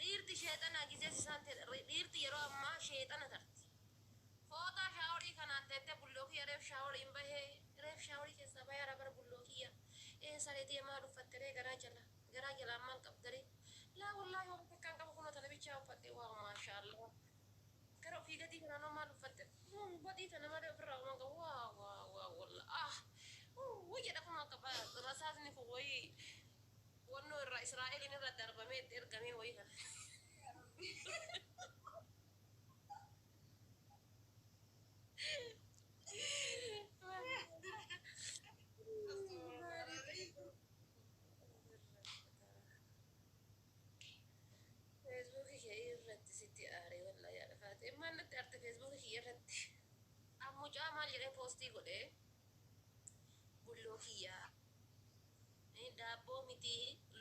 Dhiirti sheexanaa gizee isaan dhiirti yeroo ammaa sheexana tarti. Fooxaa shaaworii kanaan teettee bulloo kiyya reef shaaworiin bahee, reef shaaworii keessaa bahee ara bara bulloo kiyya. Ee saree tiyya maal uffatte ree garaa jala, garaa jalaan maal qabda ree? Laa wallaahi waan takkaan qabu kunoo tana bichaa uffadhe, waaw maashaallah. Gara ofii gadii kanaan hoo maal uffatte? Badii tana malee ofirraa homaa qabu, waaw waaw waaw wallah ah wuu jedha kunoo akka rasaasni kun wayii wannoo irraa Israa'eliin irra darbamee itti ergamee wayii kana. Feesbuukii kee irratti sitti aaree wallahi haadha faatee maal natti aarte feesbuukii kiyya irratti. An mucaa maal jedhee poostii godhe, bulloo kiyya daabboo miti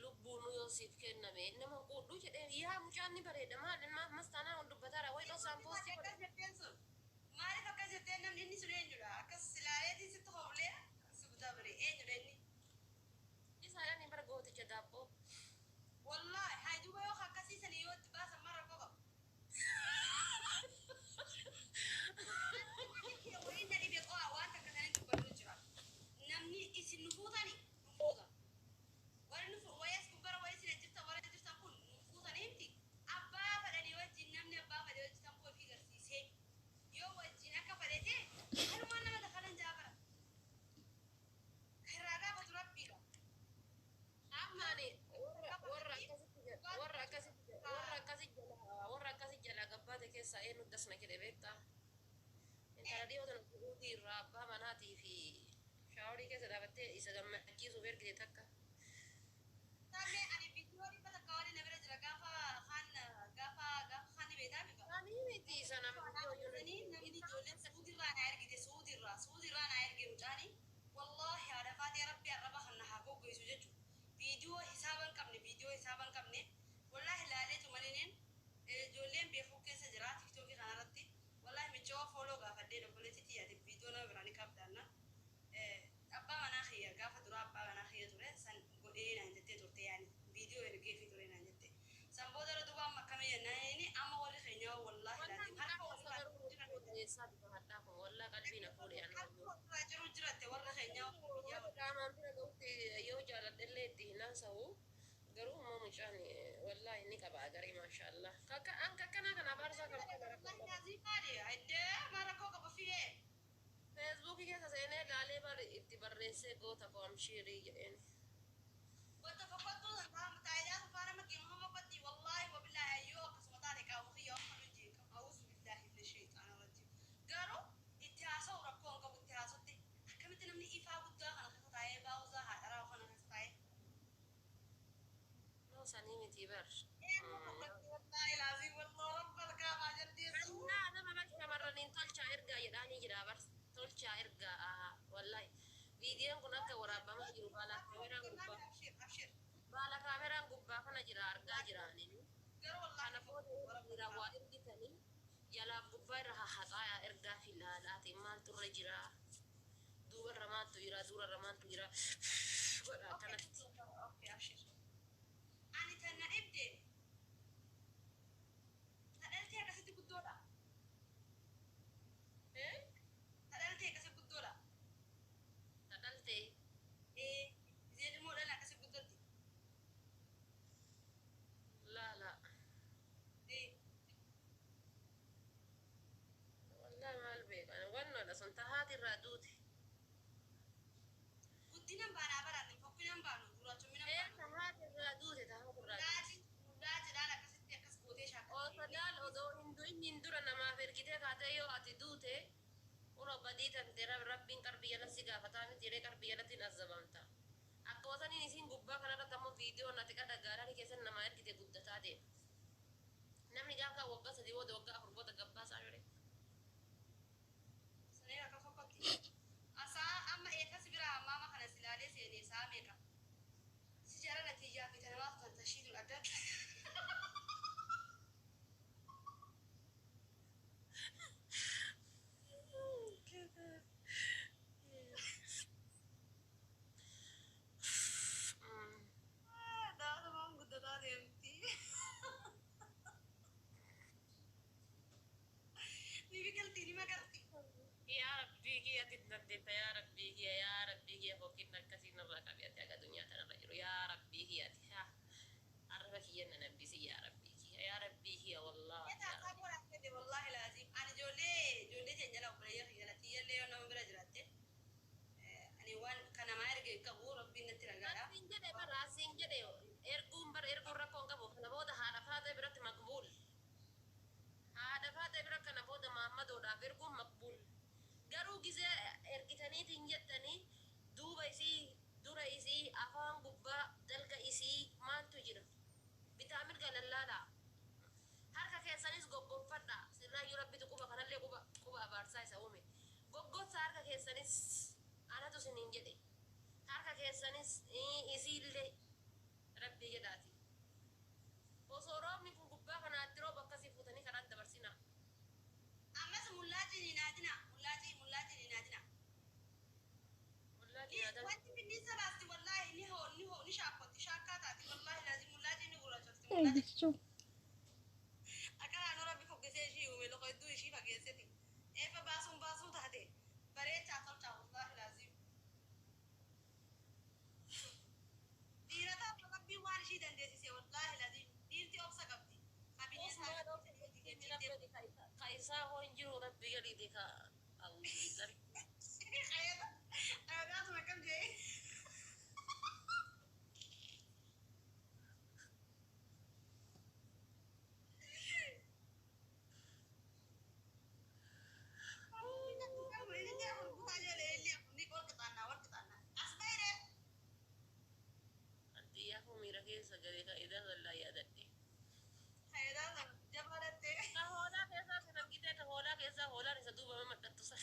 lubbuunuu yoo siif kenname nama hin quudhuu jedhee. Yaa mucaan ni bareeda, maal ammas taanaan ol dubbataara wayi dhoksaan poostii Akkas godhe. Jetteen sun maaliif akkas jetteen? Namni inni sun eenyudha? Akkas silaaleetiin sitti hoblee si butaa bare, eenyudha inni? Isaadhaan bara gooticha daabboo. Wallaahi hay duuba yoo akkasii sanii yoo itti baasan maal rakkoo qaba? Waliin na dhibe qo'a waan takka sanin dubbadhu jira. Namni isin nu fuutani nu fuuta. Warri nu wayas gubbara wayii isin jirtan, warra jirtan kun nu fuutanii miti. Abbaa fedhanii wajjin, namni abbaa fedhe wajjin tamboo ofii garsiisee yoo wajjin akka fedhe ta'e kanumaan nama dakalan jaabara. Irraa gaafatu Rabbiidha. Amma ani warra akkasitti warra akkasitti jalaa gabbaate keessaa eenyu dasna jedhe beektaa? Intala dhiyoo tana Su'uudii irraa abbaa manaatii fi shaaworii keessa dhaabattee isa gammachiisuuf ergite takka. Taamee ani viidiyoo 100 waliin na bira jira, gaafa kaan gaafa kaan ni beektaa mika. Ani miti sana. Namni ijoolleen Suudirraa na ergite, Suudirraa na erge mucaani, wallaahi haadha faatee Rabbi arraba kan na haa goggoisu jechuudha. Viidiyoo hisaaba hin qabne, viidiyoo hisaaba hin qabne wallaahi laaleetu malineen ijoolleen beekuu keessa jira TikTokii kanarratti. Wallaahi miccoo follow gaafadhee obboleettii xiyyaatiif viidiyoo nama biraa ni qabdaanna. Abbaa manaa kiyya gaafa duraa abbaa manaa kiyya ture san godhee naan jettee turte, yaani viidiyoo ergeefii ture naan jette. San booda irra duuba amma akkamii jennaan, amma warri keenya wallaahi laatiin harka walirraa jiran Eessaa dhufa hadhaa kun? Wallaa qalbii na fuudhe ani. Harka walirraa jiru jiratte warra keenya biyya. Qaamaan bira ga'utti yoo jaaladhellee itti hin haasa'u. Garuu immoo mucaan wallaahi ni qaba agarii, maashaallah. Anka akkanaa kanaaf aarsaa kan Maal rakkoo qaba fi'ee? Feesbuukii keessa seenee laalee bari itti barreessee goota koo amshiirii jedheen. Wanta fokkottuu taayidaa sufaana makii muhamma kotti, wallaahi wabillaahi ayyoo akkasuma taate qaama kiyya waan kan hojii qabu. A'uuzu billaahi mina shayxaana rajiim. Garuu itti haasa'u rakkoo hin qabu, itti haasa'utti akkamitti namni ifaa guddaa kana keessa taa'ee baawuzaa haadharaa kana keessa taa'ee. No, sanii miti bar. Wallaahi laazim wallaahi rabbal kaabaa jaldeessu. Annaa nama bar shamarraniin tolchaa ergaa jedhaanii jira bar, tolchaa ergaa wallaahi. Viidiyoon kun akka waraabamaa jiru baala kaameraan gubbaa. Abshir, abshir. Baala kaameraan gubbaa kana jira, argaa jiraani. Garuu wallaahi Kana booda dhiiraan waa ergitanii jalaaf gubbaa irra haxaayaa ergaa fi laalaatiin maaltu irra jira? Duubarra maaltu jira? Durarra maaltu jira? Godha akkanatti. Okay, abshir. Ani tan na dhibde ta dhaltee akkasitti guddoodha. Eh? Ta dhaltee akkasitti guddoodha. Ta dhaltee. Ee, isheen immoo dhala akkasitti guddatti. Laala. Ee. Wallahi maal beekan, wannoodha sun tahaati irraa duute. Guddinan baanaa baraan fokkinan baanu gurraachumminan Ee, baanu. Tahaati irraa duute, tahaati irraa duute. Laati akkasitti akkas gootee shaakaltee. Osoo laal odoo hin du'in dura namaaf ergitee kaatee yoo ati duute ura badii tante Rabbiin qarbii jala si gaafataa miti jedhee qarbii jalatti hin azabamta. Akka wasaniin isiin gubbaa kanarratti ammoo viidiyoon ati qada gaalaarii keessatti namaa ergite guddataa deema. Namni gaafa waggaa 3 booda, waggaa 4 booda gabbaasaa yore. Sanee akka fokkatti. Asaa amma eetas biraa maama kana silaalee seenee saa meeqa? Si jaalala tiyyaa fi tanamaaf kan tashiituun adda adda. Daatumaan guddataa deemti. Magarti. Yaa Rabbii kiyya ati dandeetta, yaa Rabbii kiyya, yaa Rabbii kiyya, fokkinni akkasii nurraa qabi ati haga addunyaa tanarra jiru, yaa Rabbii kiyya, ati haa arraba kiyya na nambisi, yaa Rabbii kiyya, yaa Rabbii kiyya, wallaahi yaa Rabbii. Wallahi laazim ani ijoollee teenya jala obboleeyyan kiyya jala tiyyallee yoo nama bira jiraatte ani waan kanamaa erge hin qabu, Rabbiin natti ragaadha. Asiin jedhe bara, asiin jedhe, erguun bara erguun rakkoon qabu. Kana booda haadha faatee biratti maqbuul. Haadha faatee bira kana booda maammadoodhaaf erguun maqbuul. Garuu gizee ergitaniitiin jettanii duuba isii, dura isii, afaan gubbaa dalga isii maaltu jira? Bitaa mirga lallaalaa. Harka keessanis goggonfadhaa. Sirraayyuu Rabbitu quba kanallee quba abaarsaa isa uume. Goggonsaa harka keessanis, anatu isiniin jedhe. Harka keessanis isiillee Rabbii jedhaati. Osoo roobni kun gubbaa kanaatti rooba akkasii fuutanii karaan dabarsinaa. Ammas mullaatiin hin haadina, mullaatiin hin haadina. Mullaatiin haadan. Wanti bineensa baasti, wallaahi ni hoo ni hoo ni shaakkotti shaakkaa taati, wallaahi laazim mullaatiin ni gurraachofti mullaatiin. Akka naannoo Rabbi foggisee ishii uume loqo hedduu ishii fageesseti. Eefa baasuun baasuu taate bareechaa tolchaa, wallaahi laazim. Dhiira taatu Rabbiin waan ishii dandeessise, wallaahi laazim dhiirti obsa qabdi. Ka bineensaa Ka isaa hoo hin jiru, Rabbi gadiiti ka. Awuzu. Ayyaanuma akkam jee. Antiyyaa miira keessa galee ka idaa sallaa yaadadhe. Ka hoolaa keessaa sin argitee, ka hoolaa keessaa hoolaan isa duuba maxxantu sa.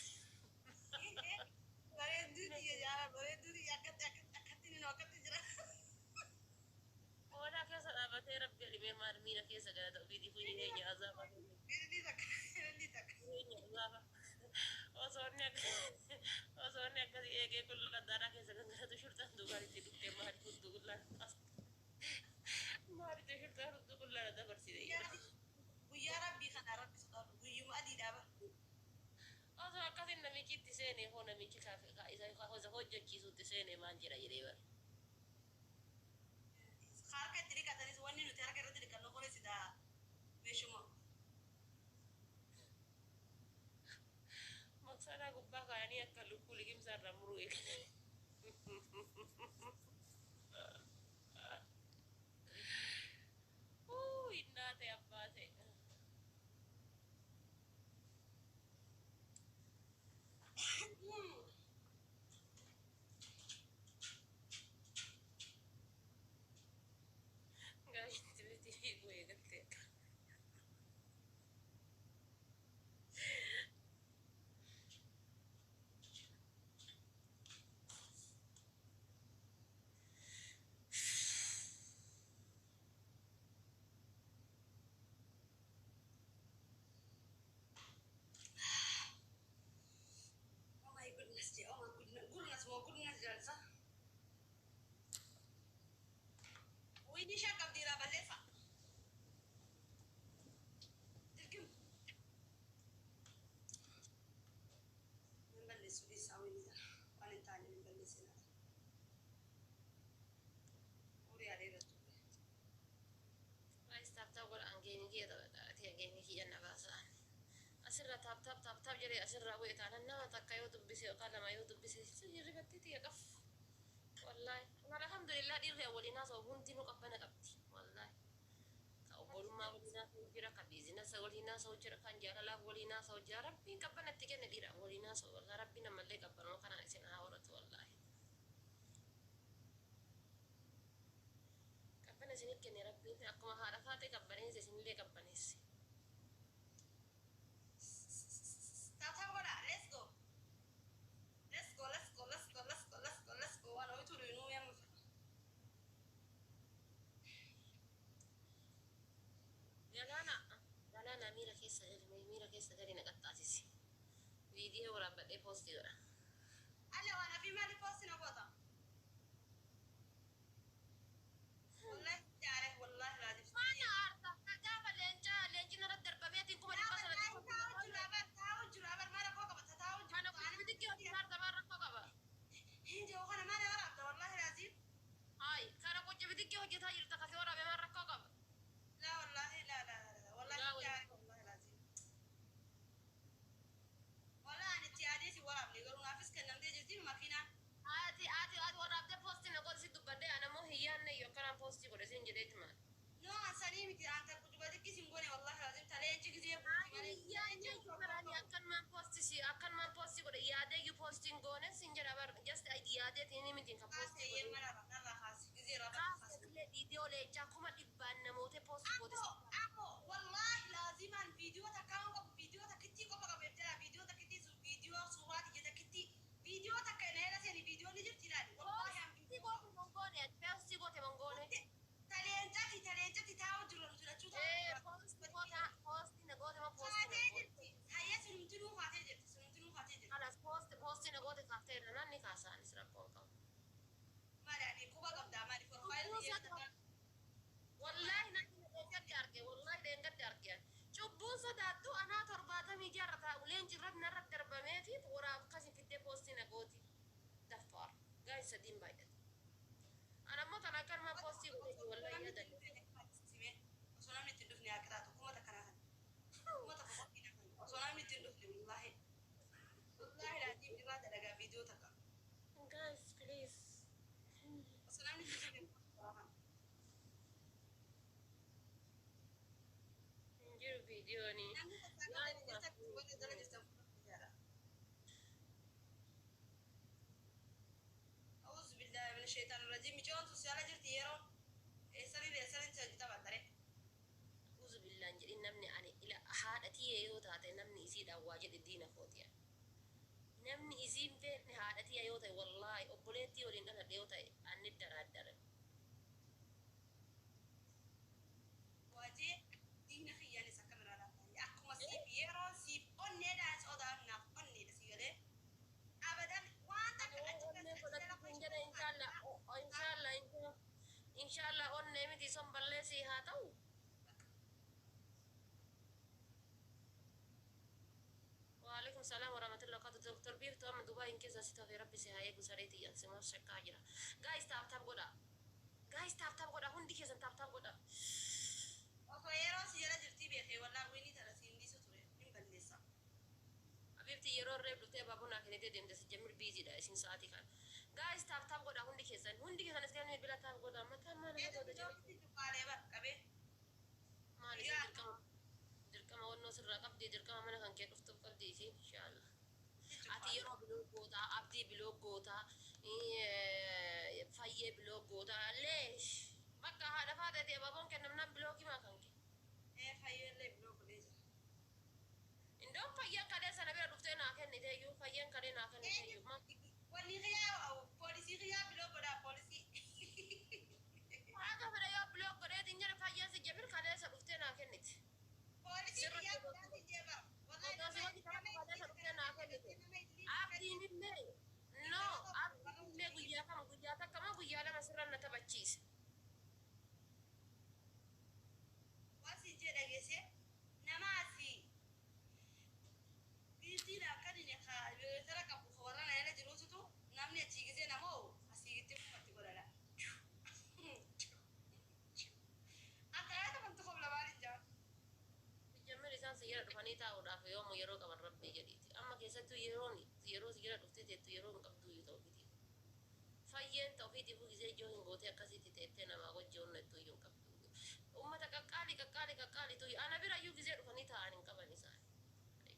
Hoolaa keessa dhaabatee Rabbi alimee maal miira keessa galata ofiitiif jireenya azaaba. Jireenya azaaba. Osoo inni akkasii eegee qulqulluu daaraa keessa gangalatu shurxaan duubaan itti dhuftee maali hudduu qullaan as maalitti shurxaan hudduu qullaan dabarsite. Guyyaa Rabbii kana Rabbi sodaadhu, guyyuma adiidhaa bara. Osoo akkasin namichi itti seene hoo, namichi isa hojjechiisutti seene maal jedha jedhee bara. Harka itti dhiqatanis wanni nuti harka irratti dhiqannu kunis daa meeshuma. Maqsaadhaa gubbaa kaayanii akka lukkuu liqimsaa irraa muruu eegalan. Uu, innaa ta'e abbaa ta'e. Gaashitti biti fiiguu eegalte. Oh my goodness, oh my goodness, goodness, oh goodness, jalsa. Wini shan qabdiiraa balleessa. Dirqim. Hin balleessu, dhiisaa wini sana. Waan hin taane hin balleessinaa. Umurii adeeratu. Guys, tap tap godhaan, geemii kiyya taphadhaati, geemii kiyya na baasaan. Asirra tap tap tap tap jedhee asirraa bu'e taanaan nama takka yoo dubbise yookaan lama yoo dubbise hirribattee tiyya qaf. Wallaahi. Alhamdulillah, dhiirri waliin haasa'u hundinuu qabbana qabdi. Wallaahi. Ka obbolummaa waliin haasa'u jira, ka business waliin haasa'u jira, kan jaalalaaf waliin haasa'u jira. Rabbiin qabbana itti kenne dhiira waliin haasa'u. Wallaahi Rabbiin ammallee qabbanuma kanaan isin haa horatu wallaahi. Qabbana isinit kenne Rabbiin, akkuma haadha faatee qabbaneesse isinillee qabbaneesse. Tap tap godhaa. Let's go. Let's go, let's go, let's go, let's go, let's go, let's go. Waan ho'itu nuu yamma fedha. Galaana, galaana, miira keessa gali, miira keessa gali, na qaxxaasisi. Viidiyoo waraabbadhee poostii godha. Alle waan hafi maali poostii na goota? Wallahi jaare, wallahi laazim. Maana aarta gaafa leencaa leenci narratti darbameetiin 500,000. Taa'u jira bar, taa'u jira bar. yaadeetiin miti kan poostii Kaasee godhu. mana narraa kaase gizee irraa bakka kaase. Kaasillee viidiyoo leencaa 100,000 namoota poostii goote. Ammo ammo wallaahi laazimaan viidiyoo takka waan qabu viidiyoo takkittii qofa qabu jala viidiyoo takkittii sun viidiyoo suuraa tiyya takkittii viidiyoo takka ina hela seeni viidiyoo ni jirti ilaali wallaahi an Poostii goote mongoone ati poostii goote mongoone. Taleencati taleencati taa'u jiru nuti lachuu taa'u Ee jiru. poostii goota poostii na goote ma poostii na Kaatee goote. jirti. Hayya sunumtinuu kaatee jirti sunumtinuu kaatee jirti. Kalas poostii poostii na goote kaafteerra nanni kaasaanis rakkoon qabu. Maali ani quba qabdaa maali forfaayil Cubbuu kiyya sodaa wallaahi namni dheengadde arge wallaahi dheengadde arge cubbuun sodaattu anaa 76 taa'u leenci irratti narratti darbamee fi waraab akkasii fiddee poostii na gooti daffaar gaa'is sadiin baay'ate. Ana ammoo tan akkanumaa poostii godhe Osoo wallaahi namni itti yaadadhe. hin dhufne osoo namni itti hin dhufne haa qixaatu 1000 naa kan 1000 qofti naa kan osoo namni itti hin dhufne wallaahi wallaahi laatiin irraa dalagaa viidiyoo takka Guys, please. osoo namni itti hin dhufne 1000 kan. Hin jiru viidiyooni. Namni takka qabdan jirtan warri jala jirtan fudhadhaa. A'uuzu billaahi mina shaytaan rajiim micoon tun si ala jirti yeroo eessanii eessanii si hojii taphattare. Uzu billaan jedhin namni ani ila haadha tiyya yoo taate namni isiidhaan waa jedhe diina kooti. Namni isiin beekne haadha tiyya yoo ta'e wallaahi obboleettii waliin dhaladhe yoo ta'e anni daraaddare. Waajee diina kiyyaanis akkam irraa laata akkuma siif yeroo siif onneedhaan sodaan naaf onneedha si galee abadan waan takka achi Onnee keessa achi jala godhatti hin jedhe inshallah inshallah inshallah onnee miti son balleessii haa ta'u. Waalaikum salaam warahmatullahi wabarakatuh. Dr. Biiftuu amma Dubaay hin keessa si tofee rabbi si haa eegu saree tiyyan si maaf shakkaa jira. Guys tap tap godha. Guys tap tap godha hundi keessan tap tap godha. Osoo yeroo si jala jirtii beekee wallaahi wiinii tana siin dhiisu ture hin balleessa. Abibti yeroo reef dhuftee abaaboo naa kennitee deemte si jammir biiziidha isin sa'aatii kana. Guys tap tap godha hundi keessan hundi keessan isin bila tap godha mataa maal nama Eetu godha jira. bilookii cuqqaalee bar qabee. Maal isin dirqama dirqama wannoo sirraa qabdi dirqama mana kan kee dhuftuuf qabdi isin inshallah. Ati yeroo biloo gootaa abdii biloo gootaa fayyee biloo gootaa leesh bakka haadha faateeti abaaboon kennamnaan bilookii maa kan kee. Ee fayyeellee biloo godhee jira. Indoon fayyaan kalee sana bira dhuftee naa kenniteeyyuu fayyaan kalee naa kenniteeyyuu maa. Wanni kiyyaa poolisii kiyyaa biloo godhaa poolisii. Waaqa fedha yoo biloo godheetiin jedhe fayyaan si jabir kaleessa dhuftee naa kennite. Poolisii Sirra kiyyaa godhaa si jee bara. Otoo si hojii kana kaleessa dhuftee naa kennite. Abdiin illee no abdiin illee guyyaa kam guyyaa takka moo guyyaa lama sirra na taphachiise. Waan si jee dhageesse nama asii biiftiin akkan inni beektara qabu warra na jala jiruutu namni achii gisee nama oo asii gitti uffatti godhadha. Akka yaada wanti qof lamaan hin jaa. Jammir isaan si jala dhufanii taa'uudhaaf yoomu yeroo qaban rabbii jedhiiti. Amma keessattuu yeroon yeroo si jala dhuftee teettu yeroo hin qabdu iyyuu ta'u ofiitiif. Fayyeen ta'u ofiitiif gisee ijoo hin gootee akkasitti teettee namaa wajji onna ittoo iyyuu hin qabdu. Uummata qaqqaalii qaqqaalii qaqqaalii tuyyu ana bira iyyuu gisee dhufanii taa'an hin qaban isaan.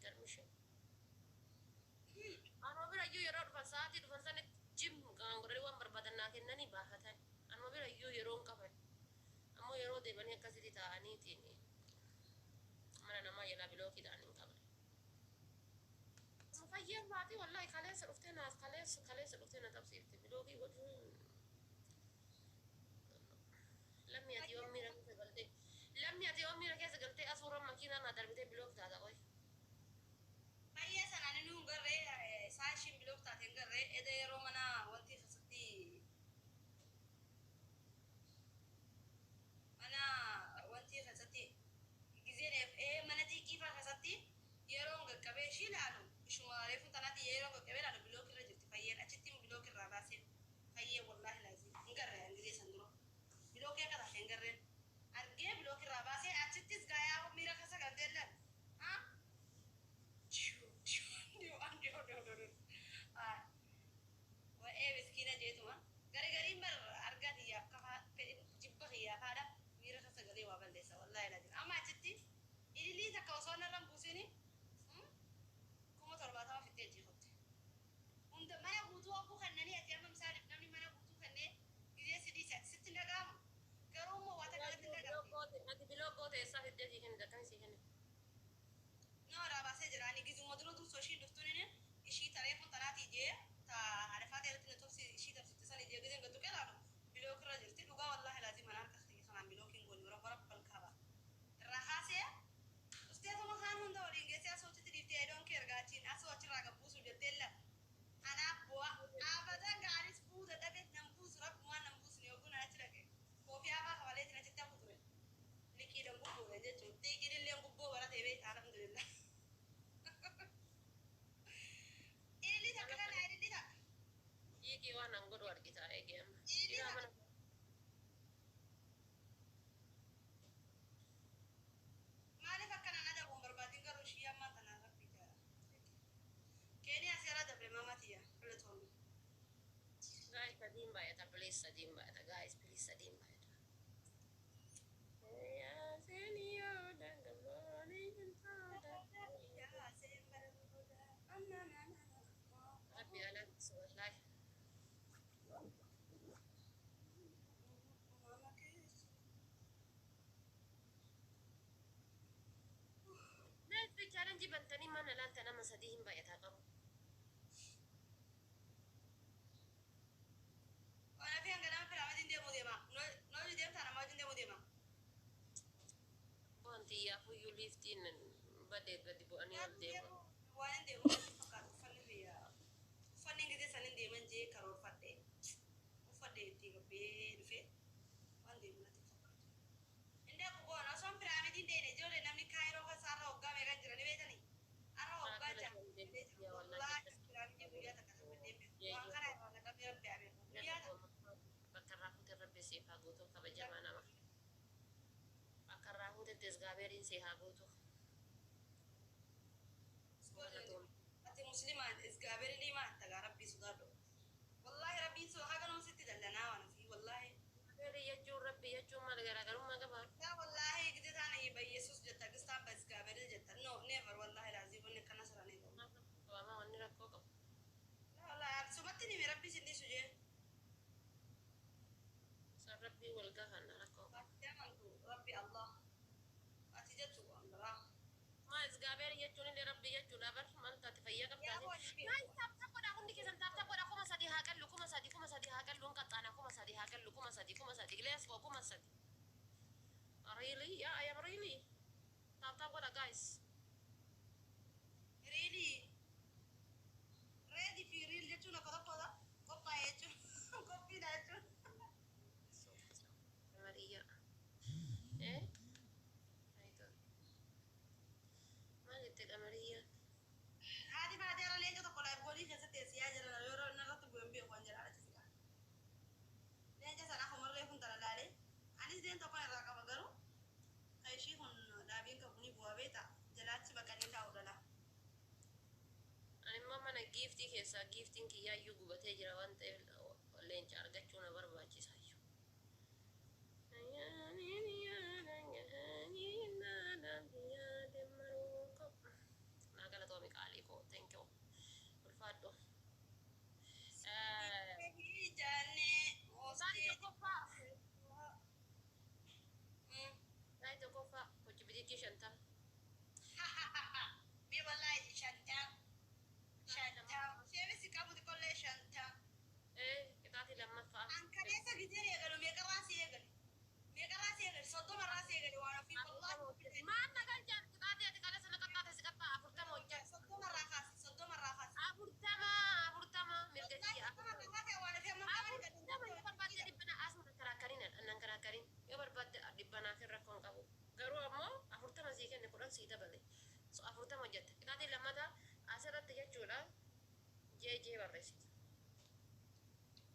Garmishe. Anuma bira iyyuu yeroo dhufan sa'aatii dhufan sanitti jim gaan godhanii waan barbaadan naa kennanii baafatan. Anuma bira iyyuu yeroo hin qaban. Ammoo yeroo deebanii akkasitti taa'aniitiin mana namaa jalaa bilookii ta'an hin qaban. Fayyeen maatii wallahi kaleessa dhuftee naaf kaleessa kaleessa dhuftee na qabsiifte bilookii godhuun. Lammi ati yoom miira keessa galtee lammi ati yoom miira keessa galtee asuurra makiinaa naa darbitee bilook taata qoy. Fayyee sanaan inni hin garree isaa ishiin bilook taate hin garree eda yeroo mana wanti keessatti mana wanti keessatti gizeen mana xiiqii fa'aa keessatti yeroo qaqqabee ishii ilaalu ishuma reefu tanaatti yeroo qaqqabee ilaalu bilook irra jirti fayyeen achitti bilook irraa baasee fayyee wallaahi laazim hin garree gizee san dura bilookii akka taate hin garreen argee bilook irraa baasee achittis gaayaa miira keessa galtee ilaalu. Wa'ee miskiina jeetuma garigariin bar argaa xiyyaaf kafaa jibba xiyyaaf haadha miira keessa galee waa balleessa wallaahi laazim amma achitti ililii takka osoo narra hin buusini 70,000 fittee achi kotte hunda mana guutuu. Guutuu hogguu kennanii ati amma misaaliif namni mana guutuu kennee gizee si dhiise ati sitti hin dhaga'amu. Garuu immoo waa takka natti hin dhaga'amne. Ati biloo goota eessaa fiddee sii kennite akkami sii kennite? Nama irraa baasee jira. Ani gizuma dura dursoo ishiin dhuftuun inni ishii taree kun tanaatii jee ta haadha irratti na tobsi ishii tabsitte san ijee gizeen gad tuqee laalu block irra jirti. Dhugaa wallaahi laazim ana harka kiyya kanaan block hin goone bara balkaaba. Irraa kaasee usteetuma kaan hunda waliin geessee asoo achitti dhiiftee I don't care gaachiin asoo achirraa gad buusuuf jettee la anaaf bu'a abadan gaanis bu'uu dadhabe nan buusu rabbumaan nan buusne yogguun an achi dhaqe koofiyaa faa kabaleetiin achitti hafu ture. Liqiidhan gubboodha jechuun xiiqiin illeen gubboo baratee beekta alhamdulillah. Ilillii takka kana ilillii takka. Xiiqii waan an godhu argita eegee amma. Ilillii Dhiiraa takka. mana Maaliif akkana na dhabuun barbaadin garuu ishii ammaa tanaa rabbii jala. Keeniyaa seera dabre mama tiyya filatoomii. Guys, sadiin baay'ata, please, sadiin baay'ata, guys, please, sadiin baay'ata. Rabbi alatti wallahi. Next challenge bantanii mana laanta nama sadii hin baay'ataa qabu. Ona fi hanga nama piraamidiin deemuu deema. Noo deemtaa nama wajjin deemuu deema. Wanti yaafuyyuu liiftiin badee gadi bu'anii ol deemu. Waan hin deemu natti fakkaatu uffanni biyya uffanni gizee san hin deeman jee karoorfadhe uffadhe itti gabbee dhufe waan deemu natti fakkaatu. Inni akka goona osoo piraamidiin deene ijoollee namni kaayiroo keessa har'a waggaa meeqa jira ni beektanii? Har'a waggaa ja'a. Wallaahi piraamidii guyyaa takka takka deemne waan kana irraa naqamee rabbi haa beeku. Guyyaa takka. Bakka irraa fuute rabbi siif haa guutu kabajamaa nama. Bakka irraa fuutetti Izgaabeeriin siif haa guutu. Ati muslimaan isgaabeerin himaa tagaa rabbii sodaadhu. Wallaahi rabbiin so haga nama sitti dallanaa waan ofii wallaahi. Izgaabeerii jechuun rabbi jechuun maal garaagarummaa qaba? Yaa wallaahi gide taana ba Yesus jetta gistaan ba isgaabeerin jetta no never wallaahi laazii wanni akkana saranii qabu. Qabamaa wanni rakkoo qabu. Wallaahi sumatti nimi rabbii sin dhiisu jee. San rabbii wal gahanna rakkoo qabu. Ati amantu rabbi Allah. Ati jettu waan biraa. Maa Izgaabeerii jechuun illee rabbi jechuudha bar maal taate fayyaa Yaa qabdaati. booni. Guys, tap tap godhaa hundi keessan tap tap godhaa 3000 haa qallu 3000 3000 haa qallu hin qaxxaana 3000 haa qallu 3000 3000 let's go 3000. Really? Yeah, I am really. Tap tap godhaa guys. Really? Ready fi real jechuun akka tokkodha. Qophaa'e jechuun qophiidha jechuun. Maria. Eh? Maal jette qamariyaa? Haati baatee irra leenca tokko live goolii keessatti eessiyaa jiran yeroo inni irratti bu'een beeku waan jedhaa achi siqa. Leenca sana akumarree kun tana laalee anis deen tokko irraa qaba garuu kan ishii kun dhaabiin qabu ni bu'aa beekta jalaachi baqanii taa'u dhala. Ani immoo mana giiftii keessaa giiftiin kiyyaayyuu gubatee jira waan ta'eef leenca argachuu na barbaachisayyuu. Naa galatoomi qaalii koo, thank you. Ulfaadhu. Jaannee Saani hoostee. tokkoffaa. Saani tokkoffaa hojii bitikii 50. Mee wallaahi 50 50 sheemisi qabu xiqqollee 50. Qixaatii lammaffaa. An kaleessa gizeen eegalu meeqarraa si eegale? Meeqarraa si eegale? 30rraa si eegale waan ofii wallaahi. Maal na galchaan qixaatii ati kaleessa na qaxxaate si qaxxaa 40 hojjaa. 30rraa kaasi 30rraa kaasi. 40 40 mirga Wallaahi kiyya 30rraa 40. kaase waan ofii amma 40 yoo barbaadde dhibbana asuma karaakkarin annan karaakkarin yoo barbaadde dhibbanaaf hin rakkoon qabu. Garuu ammoo 40 sii kenne 10 sii dabale. So 40 hojjette. Qixaatii lammataa asirratti jechuudha jeejee barreessita.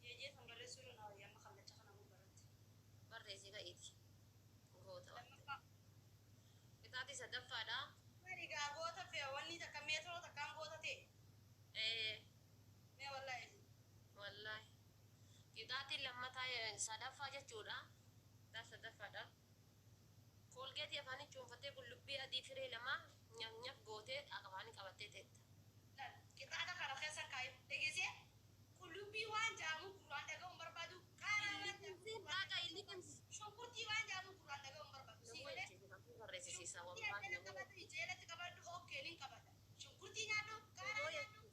Jeejee san barreessuu irra naa wayya amma kallacha kana gubbaratti. Barreessi ka'iiti. Goota. Lammaffaa. Qixaatii sadaffaadha. Maali gaa goota fe'a wanni takka meetiroo takkaan goota ta'e. Ee. Mee wallaahi. Wallaahi. Qixaatiin lammataa sadaffaa jechuudha. Qixaatii sadaffaadha. Koolgeetii afaanii cuunfattee qullubbii adii firee lama nyaf nyaf gootee afaanii qabattee teetta. Qixaaxa kana keessa kaa'e dhageessee. Liqimsi. Shunkurtii waan jedhamu gurraan dhaga'uun barbaadu. Sii galee? Barreessisiisa Shunkurtii wallaahi adda nama. qabadhu, jeelatti qabadhu, okay nin qabadha. Shunkurtii nyaadhu, qaaraa nyaadhu,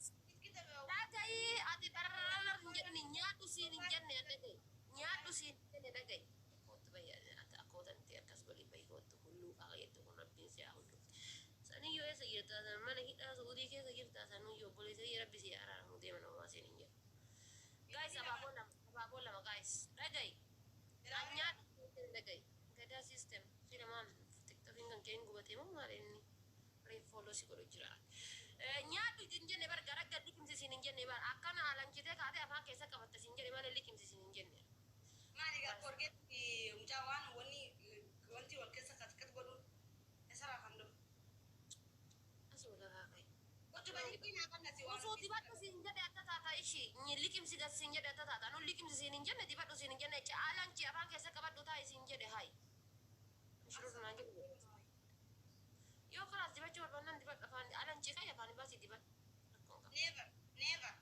itti Dhaga'i, ati dharrarrar hin jedhini, nyaadhu siin hin jenne. Dhaga'i, nyaadhu siin hin jenne. Dhaga'i, kootu bayya, ati akkootanti akkas godhi, bayi kootu hulluu qaaqa jettu kun rabbiin si haa hullu. Saniyyoo eessa jirtaa? San mana hidhaa Suudii keessa jirtaa? Sanuyyoo obboleessa kiyya, rabbi si araaramu deema namaa siin hin jedhu. Guys, abaaboo lama, abaaboo lama, guys. Dhaga'i, an nyaadhu siin hin jenne. Dhaga'i, gadaa system sila maal TikTokiin kan kee hin gubatee moo maal? Inni reef follow si godhu jira. Nyaadhu hin jenne bar, gara gad liqimsi siin hin jenne bar. Akkana alanchitee kaatee afaan keessa qabatte siin jedhe malee liqimsi siin hin jenne. Maali gaa korgeetti mucaa waan wanni wanti wal keessa katkat godhu esaraa kan dhufu. Asuma lafaa ka'e. Qottu balitti naa kannasi waan. Osoo dibadhu siin jedhe akka taata ishii liqimsi gas siin jedhe akka taata nu liqimsi siin hin jenne, dibadhu siin hin jenne, alanchi afaan keessa qabadhu taa'i siin jedhe. Hayi, shurur naan jedhu. Yoo kalaas dibachuu barbaannan dibadhu, afaan alanchi ka'e afaan baasii dibadhu. Rakkoon qabu. Never, never.